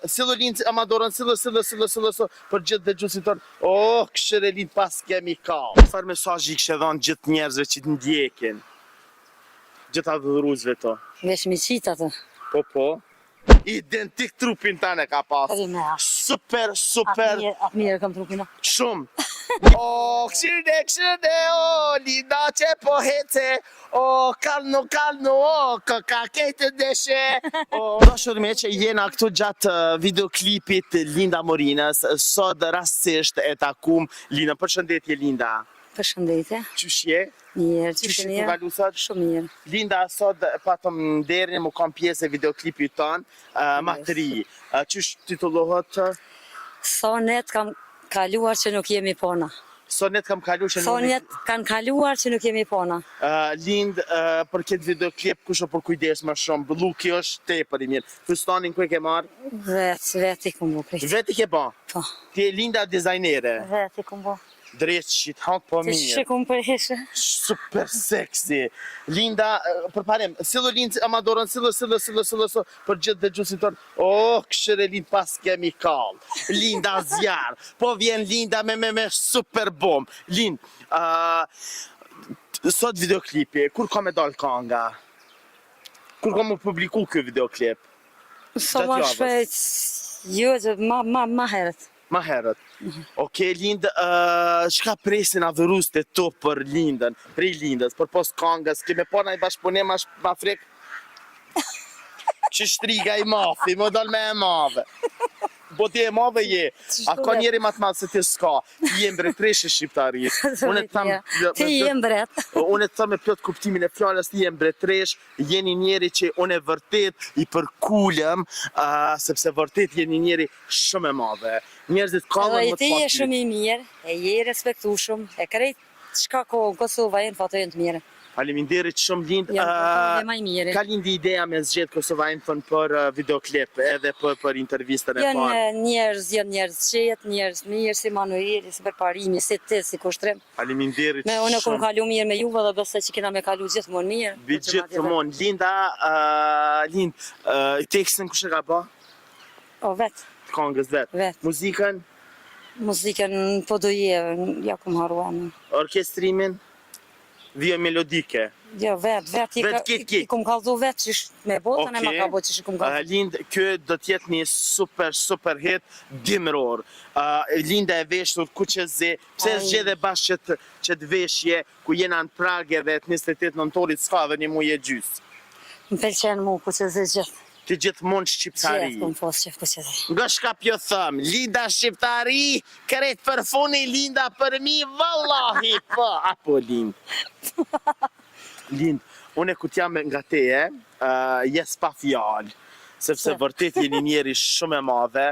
Sillu Lind, ama dorën, sillu, sillu, sillu, sillu, sillu, për gjithë dëgjuesit tonë. Oh, këshyre Lind pas kemi ka. Çfarë mesazhi i kishe dhënë gjithë njerëzve që të ndjekin? Gjithë adhuruesve tu. Veç mi qit atë. Po, po. Identik trupin tan e ka pas. Super, super. Atë mirë kam trupin. Shumë. O, këshirne, këshirne, o, Linda që po hece, o, kalnu, kalnu, o, këka kejtë deshe, o. Dashur miq, jena këtu gjatë videoklipit të Linda Morinës, sot rastësisht e takum Linda, përshëndetje Linda. Përshëndetje. Qysh je? Mirë, qysh je mirë? Kalu sot? Shumë mirë. Linda, sot patëm nderin mu kanë pjesë e videoklipit tonë, ma të ri. Qysh titullohet? Sa net kam kaluar që nuk jemi po na. Sa net kam kaluar që nuk... Sa net kanë kaluar që nuk jemi po na. Lind, për këtë videoklip, kush o përkujdes më shumë? Looki është tepër i mirë. Fustanin ku e ke marrë? Vetë, vetë i kum bo krejt. Vetë i ke ba? Po. Ti je Linda dizajnere? Vetë i kum bo. Dreqit, ha po mirë. Ti që kum për heshe. Super sexy. Linda, përparim, sillu Lind, ama dorën, sillu, sillu, sillu, sillu, sillu, për gjithë dëgjuesit tonë. Oh, këshyre Lind pas kemi kall. Linda zjarr. Po vjen Linda me me me super bom. Lind, uh, sot videoklipi, kur ka me dal kanga? Kur ka mu publiku ky videoklip? Sa ma shpejt, jo, ma, ma, ma herët. Ma herët. Ok, Lind, çka presin adhuruesit e tu për Lindën, prej Lindës, përpos kangës, kemi pa naj bashkëpunim ma ma frik? Që shtriga i mathi, më dal me e madhe. Po ti e madhe je, a ka njeri ma të madh se ti s'ka, ti je mbretëreshë e shqiptarisë. Unë të them, ti je mbret. Unë të them me plot kuptimin e fjalës, ti je mbretëreshë, je një njeri që unë vërtet i përkulem, uh, sepse vërtet je një njeri Shumë e madhe. Njerëzit kallen më të ti je shumë i mirë, e je i respektueshëm, e krejt çka ka në Kosova Info ato janë të mirë. Faleminderit shumë Lind. Jam Kosova ma i miri. Ka lindi ideja me zgjedh Kosova Infon për videoklip edhe për për intervistën e parë. Janë njerëz, janë njerëz të qetë, njerëz të mirë si Manueli, si Përparimi, si ti, si Kushtrim. Faleminderit shumë. Me unë kom kalu mirë me juve dhe besoj që kena me kalu gjithmonë mirë. Bi gjithmonë. Linda, Lind, tekstin kush e ka ba? O vet. Të kangës vet. Vet. Muzikën? Muzikën po do je, ja kum harru emrin. Orkestrimin? Vijë melodike. Jo, vet, vet, i, vet, kit, kit. i kum kallzu vet qysh me bo, okay. ma ka bo qysh i kum kallzu. Lind, ky do të jetë një super, super hit dimror. Uh, Linda e veshur kuqezi, pse zgjedhe bash qët, qët veshje, ku jena në prag edhe të 28 nëntorit, s'ka edhe një muj e gjysë. Më pëlqen mu kuqezi gjithë. Ti gjithmonë shqiptari. Gjithë kom pas qef kuqezi. Nga shka pjo thëm, Linda shqiptari, krejt përfuni Linda për mi, vallahi po, apo Lind. Lind, unë kur t'jam nga teje, uh, jes pa fjalë, sepse vërtet je një njeri shumë e madhe,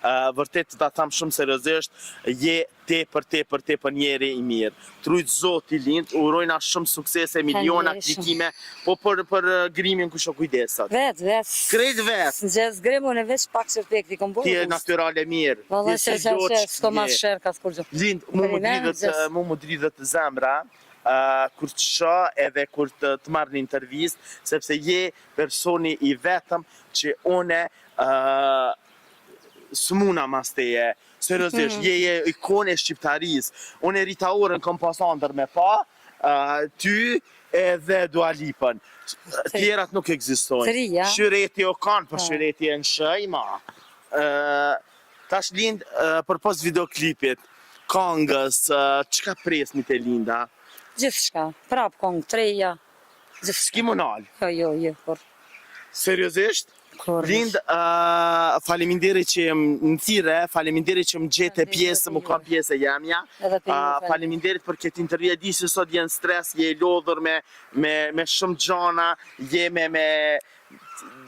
uh, vërtet ta tham shumë seriozisht, je Tepër tepër tepër njeri i mirë. T'rujt Zoti Lind, urojna shumë suksese, miliona klikime, po për për grimin kush o kujdeset? Vet, vet. Krejt vet. S'ngjes grim unë veç pak qerpik i kom bo. Ti je natyrale mirë. Valla se se se s'kom as sherr as kurgjo. Lind, mu më dridhet mu më dridhet zemra kur të shoh edhe kur të të marr në intervistë, sepse je personi i vetëm që une s'muna mas teje. Seriozisht, mm. je je ikonë e shqiptarisë. Unë Rita Orën kom pas andër me pa, uh, ty edhe Dua Lipën. Tjerat nuk ekzistojnë. Tria. Shyreti o kanë, po shyreti e në shëj, ma. Uh, tash Lind, uh, përpos videoklipit, kangës, uh, çka presni te Linda? Gjithçka, prap kongë t'reja. S'ki m'u nal. Jo, jo, jo, kur. Seriozisht? Kur. Lind, uh, faleminderit që më thirre, faleminderit që më gjete pjesë, m'u kanë pjesë e jemja. Edhe për uh, faleminderit për këtë intervjë, e di se sot je në stres, je i lodhur me me me shumë gjana, je me me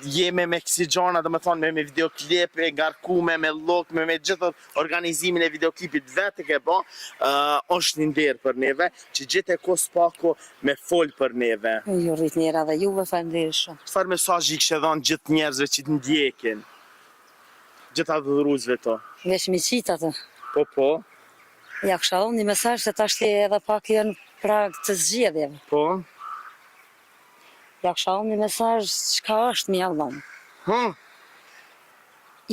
je me me kësi gjana, do me thonë me, me videoklip, e ngarkume, me look, me me gjithë organizimin e videoklipit vetë e ke bo, uh, është një nder për neve, që gjete kohë s'paku me fol për neve. Ju rrit njera dhe juve faleminderit shumë. Çfarë mesazhi i kishe dhënë gjithë njerëzve që të ndjekin? Gjithë adhuruesve tu. Veç mi qit atë. Po po. Ja kisha dhënë një mesazh se tashti edhe pak janë prag të zgjedhjeve. Po. Ja kisha dhënë një mesazh çka është me ja dhënë. Hë.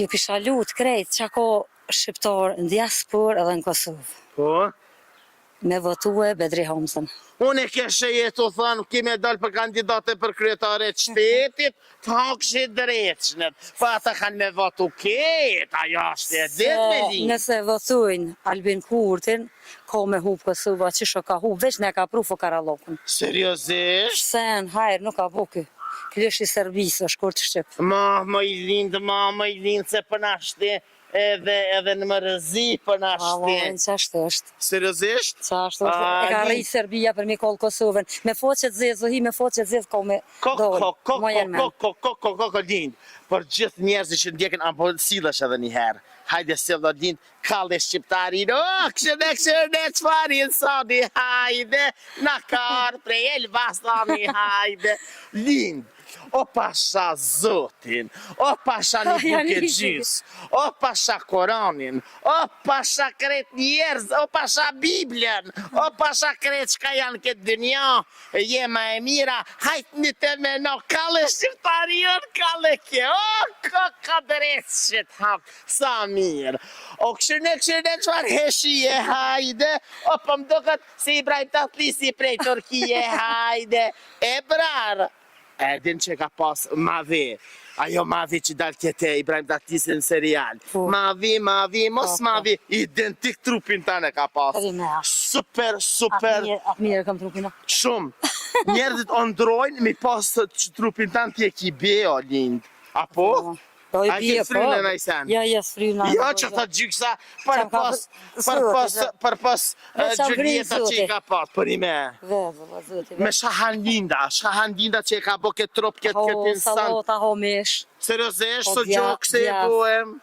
Ju kisha lut krejt çka ka shqiptar në diasporë edhe në Kosovë. Po? Me votue Bedri Hamzën. Unë e keshe jetu thënë, ki me dalë për kandidate për kryetare të shtetit, të hakshi dreqnët, po ata kanë me votu ketë, ajo është e ditë me Se lind. nëse votojnë Albin Kurtin, ka me hup Kosova, qysh o ka hup, veç na e ka pru fukarallokun. Seriozisht? Sen, hajr, nuk ka bo ky. Ky është i Serbisë, është shkurt shqip. Ma, më i lind, ma, më i lind, se për nashti, edhe, edhe në mërzi për nashti. Vallai, qashtu është. Seriozisht? Qashtu është. E ka A, rrit Serbia për mi koll Kosovën. Me foqe të zezë, hi me foqe të zezë ka me Ko, dol. ko, ko, Mo ko, jenë ko, men. ko, ko, ko, ko, ko, lind. Për gjithë njerëzit që ndjekin, apo sillesh edhe një herë. Hajde sillo lind, kalle shqiptarin, o, këshë këshë ne çfarë insani, hajde, na kar prej Elbasani, hajde. Lind, o pasha Zotin, o pasha një Ja, buke nisi. gjys, o pasha Koranin, o pasha kret njerëz, o pasha Biblën, o pasha kret çka janë këtë dynja, je ma e mira, hajt një të me no, kalle shqiptari jon, kalle ke, o, ka ka drejt shit hap, sa mirë. O këshirne, këshirne, çfarë heshije, hajde, o po më duket si Ibrahim Tatlisi prej Turkije, hajde, e brar. E din që ka pas Mavi, ajo Mavi që dal te Ibrahim Tatlisi në serial. Po. Mavi, Mavi, mos Po, po. Mavi, identik trupin tane ka pas. Edhe me a. Super, Atë super, mirë, atë mirë e kam trupin. a. shumë. Njerëzit ondrojnë mi pas që trupin tanë ti e ki be, o lind. Apo? Po i A bie, ke po. frynën ai sen? Jo, jo, s'fryna. Jo, që thot gjyksa, për Qa ka pas, bë- për pas, Zoti, për pas, Veç eh, qa vrin Gjyljeta që i Zoti. ka pas, për ime. Ve, ve, zoti. Me Shahan Linda, Shahan Linda që e ka bo këtë trup, këtë Ho, këtë insan. sallata, ho mish. Seriozisht, Po, së dja- gjokë se e djath. bohem.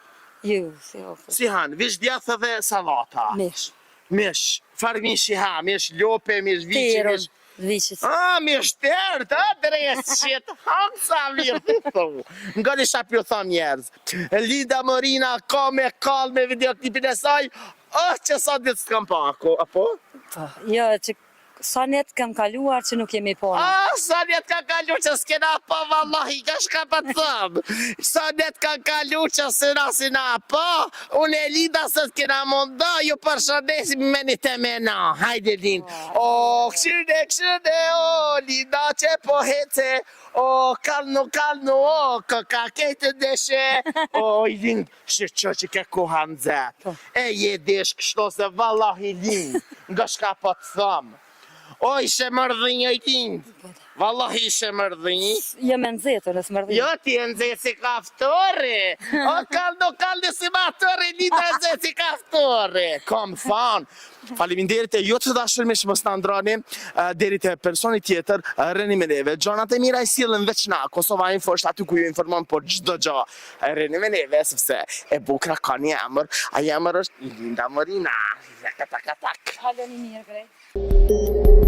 Ju, si o, po. Si han, vish djath edhe sallata. Mish. Mish, farë mishi ha, mish lope, mish viçi, Terën, mish... viqit. Ah, mish tërë, të drejt shit, hak sa mirë, ti thu. Nga një shap ju thon njerëz. Linda Morina ka me kall me videoklipin e saj, oh, që sa ditë s'kam pa, ako, apo? Po, jo, që sa net kam kaluar që nuk jemi po. Ah, sa net ka kalu që s'kena pa, vallahi, ka shka pa të thëmë. Sa net ka kalu që s'na si na pa, unë e Linda se s'kena mundo, ju përshëndesim me një temena. Hajde, Lind. O, këshirne, këshirne, o, Linda që po hece, o, kalnu, kalnu, o, kë ka ketë deshe, o, Lind, shqyqo që ke koha nxehtë. Po. E je desh kështu se vallahi Lind, nga shka po të thëmë. O, ishe mërdhinjë i lind. Vallahi ishe mërdhinjë. Jam e nxehtë, nëse mërdhin. Jo, ti e nxehtë si kaftori. O, kaldo, kaldo si matori, Linda e nxehtë si kaftori. Kom thonë. Faleminderit e ju të dashur miq, mos na ndroni eh, deri te personi tjetër, eh, rrini me neve. Gjonat e mira i sillen veç na. Kosova Info është aty ku ju informon për çdo gjë. Rrini me neve sepse e bukura ka një emër, ai emër është Linda Morina. Tak tak tak. Kaloni mirë, krejt.